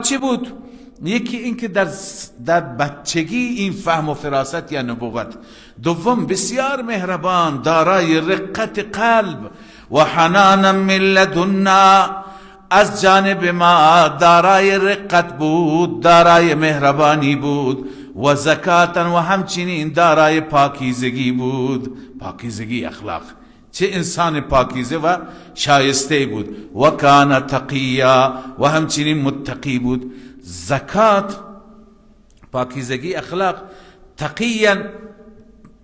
چی بود؟ یکی اینکه در بچگی این فهم و فراست یا نبوت، دوم بسیار مهربان، دارای رقت قلب و حنانا من لدنا، از جانب ما دارای رقت بود، دارای مهربانی بود، و زکاتا و همچنین دارای پاکیزگی بود. پاکیزگی اخلاق، چه انسان پاکیزه و شایسته بود. و کان تقیا و همچنین متقی بود. زکات، پاکیزگی اخلاق، تقیا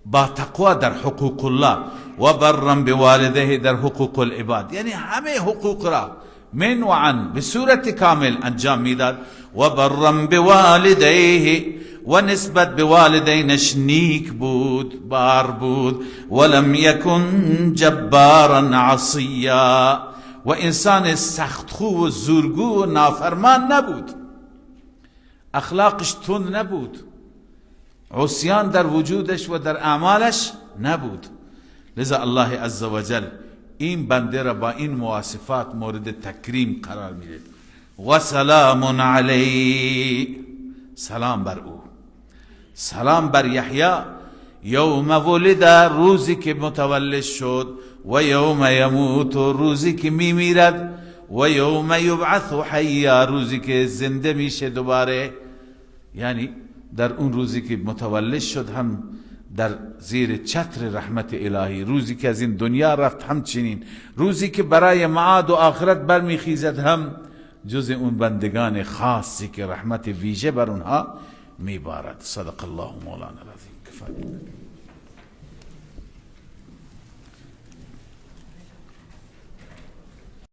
با تقوا در حقوق الله، و برا بوالده در حقوق العباد، یعنی همه حقوق را من و عن به صورت کامل انجام میداد. و برا بوالدیه و نسبت به والدینش نیک بود، بار بود. ولم یکن جبارا عصیا و انسان سختخو و زورگو و نافرمان نبود، اخلاقش تند نبود، عصیان در وجودش و در اعمالش نبود. لذا الله عز وجل این بنده را با این مواصفات مورد تکریم قرار میده. و سلام علیه، سلام بر او، سلام بر یحیی، یوم ولد، روزی که متولد شد، و یوم یموت، روزی که میمیرد، و یوم یبعث حیا، روزی که زنده میشه دوباره. یعنی در اون روزی که متولد شد هم در زیر چتر رحمت الهی، روزی که از این دنیا رفت همچنین، روزی که برای معاد و آخرت برمیخیزد هم جز اون بندگان خاصی که رحمت ویژه بر اونها میبارد. صدق الله مولانا العظیم. کفایت.